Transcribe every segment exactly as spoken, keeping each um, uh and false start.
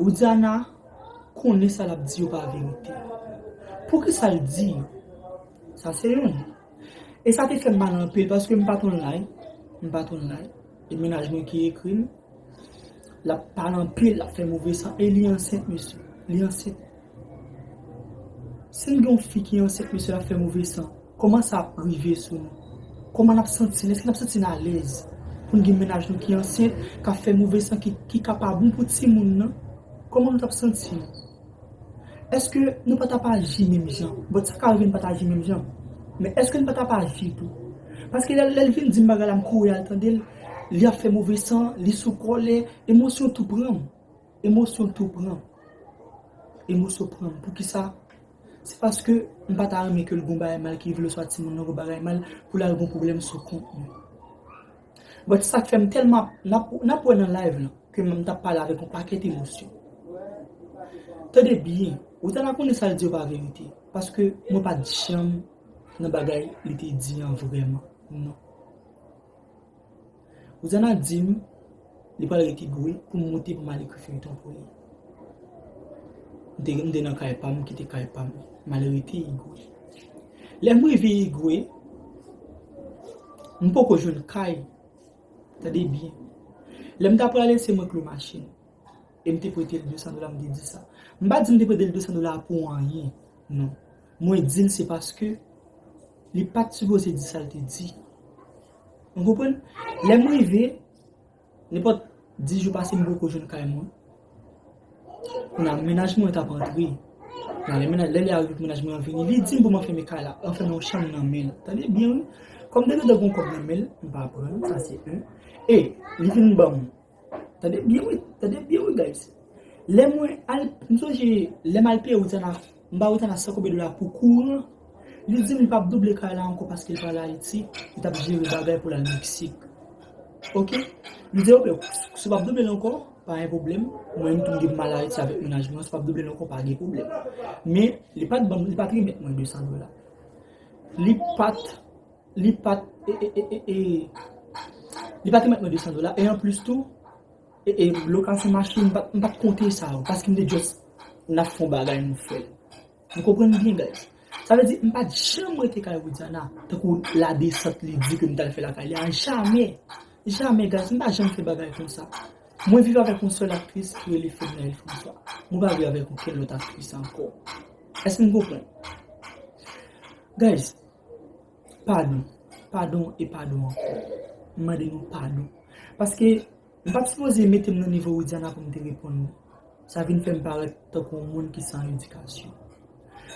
Widiana konnen sa l ap di yo pa verite. Poukisa l di yo? Sa se youn. E sa te fè m mal anpil paske m pa t online. M pa t online. E mennaj mwen ki ekri m. L ap pale anpil, l ap fè move san. E li ansent, mesye. Li ansent. Si n gen yon fi ki ansent, mesye, l ap fè move san, kòman sa ap rive sou nou? Kòman n ap santi n? Èske n ap santi n alèz pou n gen mennaj nou ki ansent, k ap fè move san, ki, ki ka pa bon pou timoun nan? Kòman nou t ap santi nou? Èske nou pa t ap aji menm jan? Bon, sa ka rive n pa t aji menm jan. Men èske n pa t ap aji tou? Paske lè, lè l vin di m bagay la, m kouri al tande l. Li ap fè move san, li sou kòlè, emosyon tou pran m. Emosyon tou pran m. Emosyon pran m. Poukisa? Se paske m pa ta renmen ke l gon bagay mal ki rive l oswa timoun nan gon bagay mal pou l al gon pwoblèm sou kont mwen. But sa k fè m tèlman, n ap, n ap wè nan live lan, ke m t ap pale avèk yon pakèt emosyon. Tande byen, Widiana konnen sa l di yo pa verite, paske mwen pa t janm nan bagay li te di an vrèman, non. Widiana di m, li pral rete Igwe pou m moute pou m al ekri feyton pou li. M te, m te nan kay pa m, m kite kay pa m, m al rete Igwe. Lè m rive Igwe, m poko jwenn kay. Tande byen. Lè m ta prale, se mwen k lwe machin. E m te prete l de san dola, m te di sa. M pa di m te prete l de san dola pou anyen. Non. Mwen di l se paske li pa t sipoze di sa l te di. Ou konprann? Lè m rive, nenpòt dis jou pase, m poko jwenn kay mwen. Kounye a, mennaj mwen t ap antre. Nan lè mennaj, lè li arive pou mennaj mwen an vini, li di m pou m anfèmen kay la, anfèmen yon chanm nan men l. Tande byen, wi. Kòm de lè gon kòb nan men l, m pa pran l, sa se youn. E li vin ban m. Tande byen, wi. Tande byen, wi, guys. Lè mwen al, m sonje, lè m al peye Widiana, m ba Widiana san konbyen dola pou kouran. Li di m li p ap double kay la ankò paske l pral Ayiti, li t ap jere bagay pou l al Meksik. Oke? M di, oke, si w p ap double l ankò, pa gen pwoblèm. Mwen menm tou m gen pou m al Ayiti avèk mennaj mwen, si w p ap double l ankò, pa gen pwoblèm. Men, li pa t ban m, li pa t remèt mwen de san dola. Li pa t, li pa t, e, e, e, e, e, li pa t remèt mwen de san dola. E anplis tou, e, e, lokasyon machin, m pa t, m pa t konte sa yo, paske m te just, n ap fè yon bagay, nou fè l. Nou konprann byen, guys. Sa vle di, m pa t janm rete kay Widiana, tankou ladesant li di ke m t al fè lakay li a. Jamè. Jamè, guys. M pa janm fè bagay konsa. Mwen viv avèk yon sèl aktris ki rele Fednaelle François. Mwen pa viv avèk okenn lòt aktris ankò. Èske n konprann? Guys, padon. Padon e padon ankò. M mande nou padon. Paske M pa t sipoze mete m nan nivo Widiana pou m te reponn li. Sa vin fè m parèt tankou yon moun ki san edikasyon.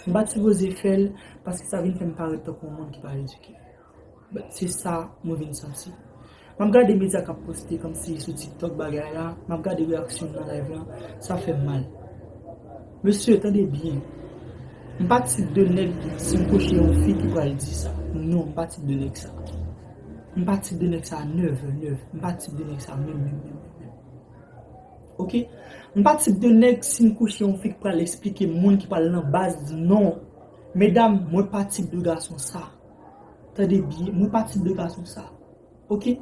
M pa t sipoze fè l, paske sa vin fè m parèt tankou yon moun ki pa edike. But se sa mwen vin santi. M ap gade medya k ap poste kòmsi sou TikTok bagay la, m ap gade reyaksyon nan live lan, sa fè m mal. Mesye, tande byen. M pa tip de nèg, si m kouche yon fi ki pral di sa. Non, m pa tip de nèg sa. M pa tip de nèg sa, never, never. M pa tip de nèg sa, menm, menm, menm, menm, menm. Oke? M pa tip de nèg, si m kouche yon fi ki pral eksplike moun ki pral nan baz, non. Medam, mwen pa tip de gason sa. Tande byen, mwen pa tip de gason sa. Oke?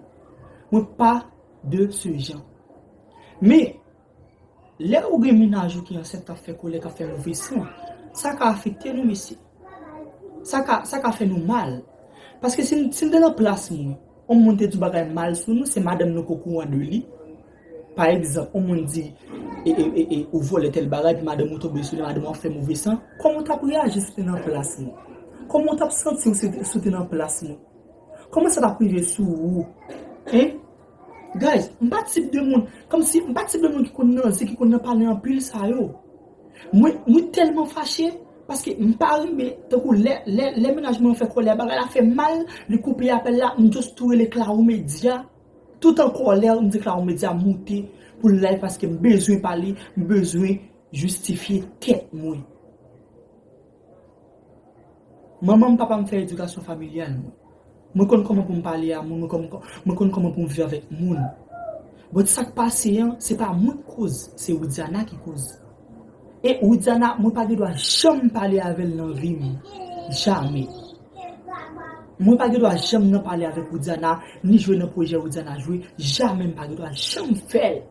Mwen pa de ce genre. Men, lè ou gen mennaj ou ki ansent k ap fè kòlè, k ap fè move san, sa ka afekte nou, mesye. Sa ka, sa ka fè nou mal. Paske si n, si n te nan plas mwen, yon moun te di yon bagay mal sou nou, se madanm nou k okouran de li. Pa egzanp, yon moun di, e, e, e, e, ou vòlè tèl bagay, epi madanm ou tonbe sou li, madanm ou ap fè move san, kòman w t ap reyaji si w te nan plas mwen? Kòman w t ap santi w si w te, si w te nan plas mwen? Kòman sa t ap rive sou ou? Hein? Guys, m pa tip de moun, kòmsi m pa tip de moun ki konn nan zen, ki konn nan pale anpil sa yo. Mwen, mwen tèlman fache, paske m pa renmen, tankou lè, lè, lè mennaj mwen fè kòlè, bagay la fè mal, li koupe apèl la, m just tou rele Claro Media. Tout an kòlè, m di Claro Media moute pou l live paske m bezwen pale, m bezwen jistifye tèt mwen. Manman m, papa m fè edikasyon familyal mwen. Mwen konn kòman pou m pale a moun, mwen konn, mwen konn kòman pou m viv avèk moun. But sa k pase an, se pa mwen k koz, se Widiana ki koz. E Widiana, mwen pa gen dwa janm pale avè l nan vi m. Jamè. Mwen pa gen dwa janm nan pale avèk Widiana, ni jwe nan pwojè Widiana jwe. Jamè m pa gen dwa janm fè l.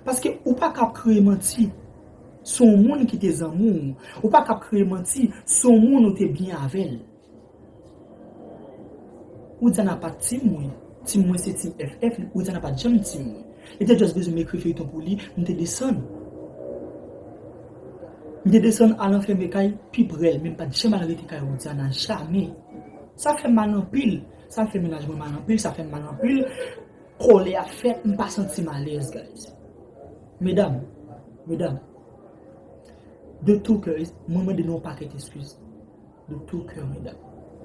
Paske ou pa ka ap kreye manti. Se yon moun ki te zanmi w. Ou pa ka ap kreye manti, se yon moun ou te byen avè l. Widiana pa t team mwen. Team mwen se team F F, Widiana pa t janm team mwen. Li te just bezwen m ekri feyton pou li, m te desann. M te desann al anfème kay pi prè l, men m pa t janm al rete kay Widiana, jamè. Sa fè m mal anpil. Sa fè mennaj mwen mal anpil, sa fè m mal anpil. Kòlè ap fèt, m pa santi m alèz, guys. Medam, medam, de tout cœur, mwen mande nou yon pakèt eskiz. De tout cœur, medam.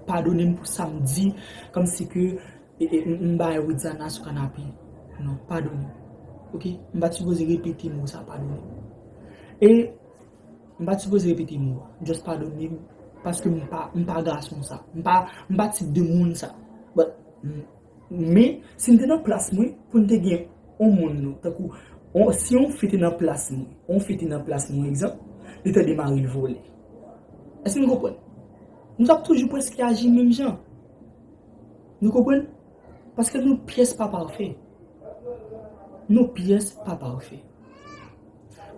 Padone m pou sa m di, kòmsi ke e, e, m, m bay Widiana sou kanape. Non, padone m. Oke? M pa t sipoze repete mo sa, padone m. E m pa t sipoze repete mo a. Just padone m, paske m pa, m pa gason sa. M pa, m pa tip de moun sa. But, m, men, si m te nan plas mwen, pou m te gen yon moun, non, tankou, on, si yon fi te nan plas mwen, yon fi te nan plas mwen, egzanp, li tande mari l vole. Èske nou konprann? Nou t ap toujou prèske aji menm jan. Nou konprann? Paske nou pyès pa pafè. Nou pyès pa pafè.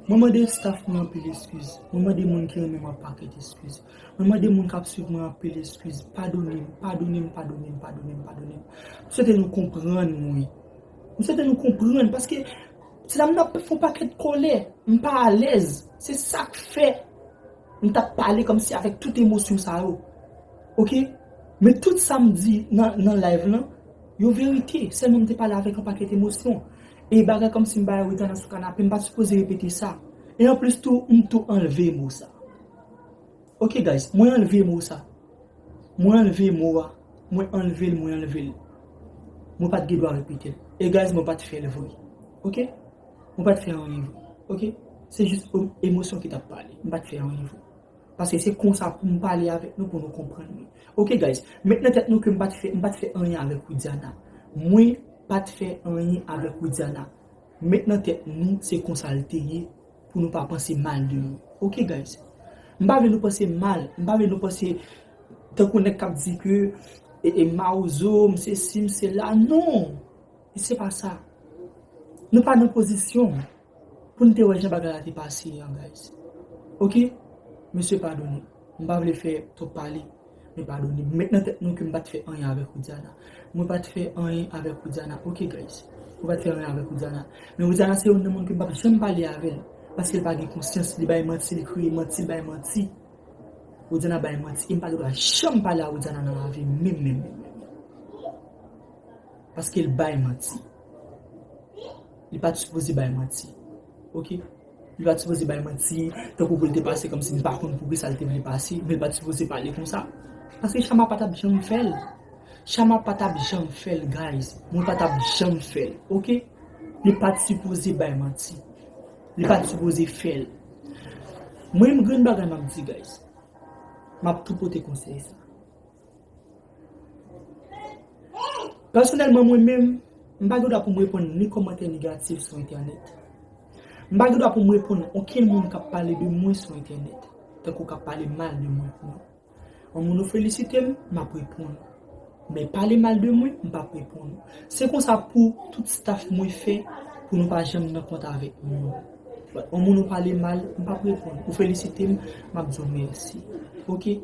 Mwen mande staff mwen anpil eskiz. Mwen mande moun ki renmen mwen pakèt eskiz. Mwen mande moun k ap swiv mwen anpil eskiz. Padone m, padone m, padone m, padone m, padone m. M swete nou konprann mwen. M swete nou konprann paske ti dam nan ap fè yon pakèt kòlè. M pa alèz. Se sa k fè m t ap pale kòmsi avèk tout emosyon sa yo. Oke? Men tout sa m di nan, nan live lan, yo verite. Sèlman m te pale avèk yon pakèt emosyon. E bagay kòmsi m bay Widiana sou kanape, m pa t sipoze repete sa. E anplis tou, m tou anlve mo sa. Oke, guys, mwen anlve mo sa. Mwen anlve mo a. Mwen anlve l, mwen anlve l. Mwen pa t gen dwa repete l. E guys, mwen pa t fè l vre. Oke? Mwen pa t fè anyen vre. Oke? Se jis em-, emosyon ki t ap pale. Mwen pa t fè anyen vre. Paske se konsa pou m pale avèk nou, pou nou konprann mwen. Oke, guys, met nan tèt nou ke m pa t fè, m pa t fè anyen avèk Widiana. Mwen pa t fè anyen avèk Widiana. Met nan tèt nou, se konsa l te ye, pou nou pa panse mal de nou. Oke, guys? M pa vle nou panse mal, m pa vle nou panse tankou nèg k ap di ke, e, e, Mawozo, m sesi, m sela. Non! E se pa sa. Nou pa nan pozisyon pou n te wè jan bagay la te pase an, guys. Oke? Mesye, padone. M pa vle fè twòp pale. Men padone m. Met nan tèt nou ke m pa t fè anyen avèk Widiana. Mwen pa t fè anyen avèk Widiana. Oke, guys? Mwen pa t fè anyen avèk Widiana. Men Widiana se youn nan moun ke m p ap janm pale avè l. Paske l pa gen konsyans. Li bay manti, li kreye manti, li bay manti. Widiana bay manti. E m pa gen dwa janm pale a Widiana nan lavi m, menm, menm, menm, menm. Paske l bay manti. Li pa t sipoze bay manti. Oke? Li pa t sipoze bay manti, tankou pou l te pase kòmsi m pa konn poukisa l te vle pase, men l pa t sipoze pale konsa. Paske Chama pa t ap janm fè l. Chama pa t ap janm fè l, guys. Mwen pa t ap janm fè l, oke? Li pa t sipoze bay manti. Li pa t sipoze fè l. Mwen, m gen yon bagay m ap di, guys. M ap tou pote konsèy sa. Pèsonèlman, mwen menm, m pa gen dwa pou m reponn ni kòmantè negatif sou entènèt. M pa gen dwa pou m reponn okenn moun k ap pale de mwen sou entènèt, tankou k ap pale mal de mwen. Non. Yon moun ou felisite m, m ap reponn. Men pale mal de mwen, m p ap reponn. Se konsa pou tout staff mwen fè pou nou pa janm nan kont avèk moun. Yon moun ou pale mal, m p ap reponn. Ou felisite m, m ap di w mèsi. Oke?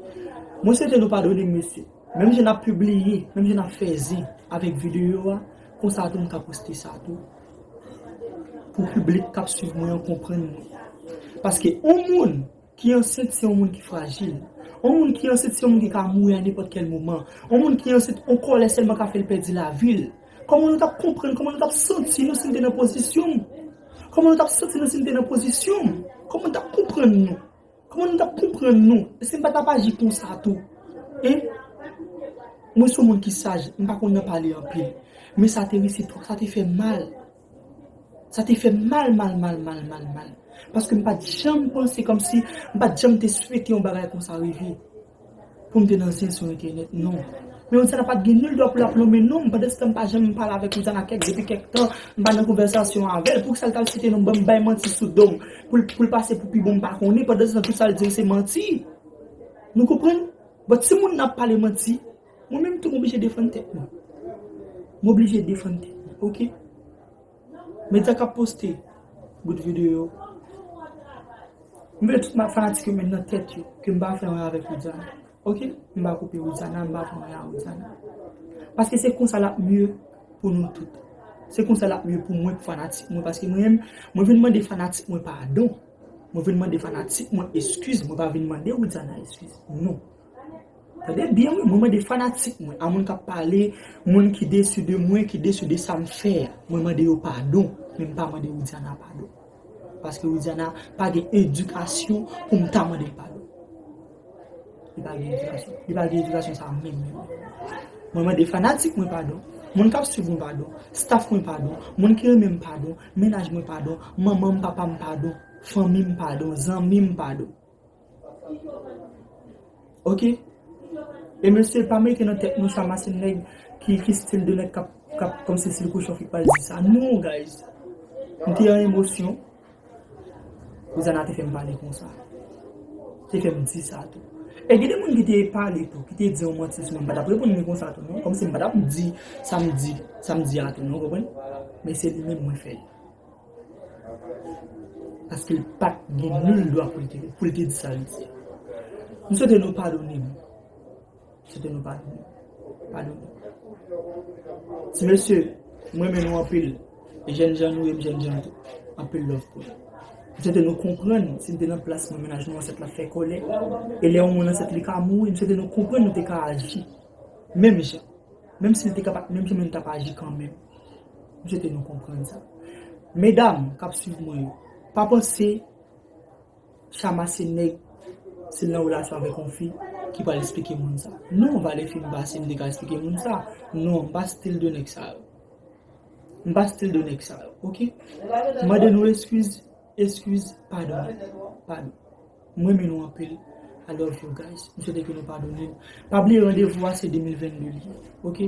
Mwen swete nou padone m, mesye. Menm jan n ap pibliye, menm jan n ap fè zen avèk videyo a, konsa tou m ka poste sa tou. Pou piblik k ap swiv mwen an konprann mwen. Paske yon moun ki ansent se yon moun ki frajil. Yon moun ki ansent se yon moun ki ka mouri a nenpòt kèl moman. Yon moun ki ansent, yon kòlè sèlman ka fè l pèdi lavi l. Kòman nou t ap konprann, kòman nou t ap santi nou si n te nan pozisyon m? Kòman nou t ap santi nou si n te nan pozisyon m? Kòman nou t ap konprann nou? Kòman nou t ap konprann nou? Èske m pa t ap aji konsa tou? Hein? Mwen se yon moun ki saj, m pa konn nan pale anpil. Men sa te resi twòp, sa te fè mal. Sa te fè mal, mal, mal, mal, mal, mal. Paske m pa t janm panse kòmsi, m pa t janm te swete yon bagay konsa rive. Pou m te nan zen sou entènèt, non. Men Widiana pa t gen nil dwa pou l ap lonmen non m. Pandansetan m pa janm pale avèk Widiana kèk, depi kèk tan, m pa nan konvèsasyon avè l. Poukisa l t al site non m, ban m bay manti sou do m? Pou l, pou l pase pou pi bon, m pa konnen. Pandansetan tout sa l di yo se manti. Nou konprann? Bon, timoun nan ap pale manti. Mwen menm tou m oblije defann tèt mwen. M oblije defann tèt mwen, oke? Medya k ap poste bout videyo. M vle tout ma fanatik yo met nan tèt yo ke m pa fè anyen avèk Widiana. Ok? M pa koupe Widiana, m pa fè anyen a Widiana. Paske se konsa l ap mye pou nou tout. Se konsa l ap mye pou mwen, pou fanatik mwen. Paske mwen menm, mwen vin mande fanatik mwen padon. Mwen vin mande fanatik mwen eskiz. Mwen pa vin mande Widiana eskiz. Non. Tande byen wi, mwen mande fanatik mwen, a moun k ap pale, moun ki desi de mwen, ki desi de sa m fè a. Mwen mande yo padon, men m pa mande Widiana padon. Paske Widiana pa gen edikasyon pou m ta mande l padon. Li pa gen edikasyon. Li pa gen edikasyon sa menm, menm. Mwen mande fanatik mwen padon, moun k ap swiv mwen padon, staff mwen padon, moun ki renmen m padon, mennaj mwen padon, manman m, papa m padon, fanmi m padon, zanmi m padon. Ok? E mesye, pa mete nan tèt nou Chama se nèg ki, ki stil de nèg k ap, k ap kòmsi si l kouche yon fi k pral di sa. Non, guys. M te an emosyon. Widiana te fè m pale konsa. Te fè m di sa tou. E gen de moun ki te pale tou, ki te di yon manti sou mwen. M pa t ap reponn li konsa tou, non. Kòmsi m pa t ap di sa m di, sa m di a tou, non, w konprann? Men se li menm mwen fè l. Paske l pa t gen nil dwa pou l te, pou l te di sa l di a. M swete nou padone m. M swete nou padone m. Padone m. Ti mesye, m renmen nou anpil. E jènjan nou ye, m jènjan tou. Anpil love pou nou. M swete nou konprann, si m te nan plas mwen, mennaj nou ansent l ap fè kòlè. E lè yon moun ansent li ka mouri, m swete nou konprann nou te ka aji menm jan. Menm si l te ka pa t menm jan, men nou t ap aji kanmenm. M swete nou konprann sa. Medam k ap swiv mwen yo, pa panse Chama se nèg, si l nan relasyon avèk yon fi, ki pral esplike moun sa. Non, valè fi m pa si m te ka esplike moun sa. Non, m pa stil de nèg sa yo. M pa stil de nèg sa yo, ok? M mande nou eskiz, eskiz, padon, padon. M renmen nou anpil. I love you guys. M swete ke nou padone m. Pa bliye randevou a se de mil vennde li ye, ok?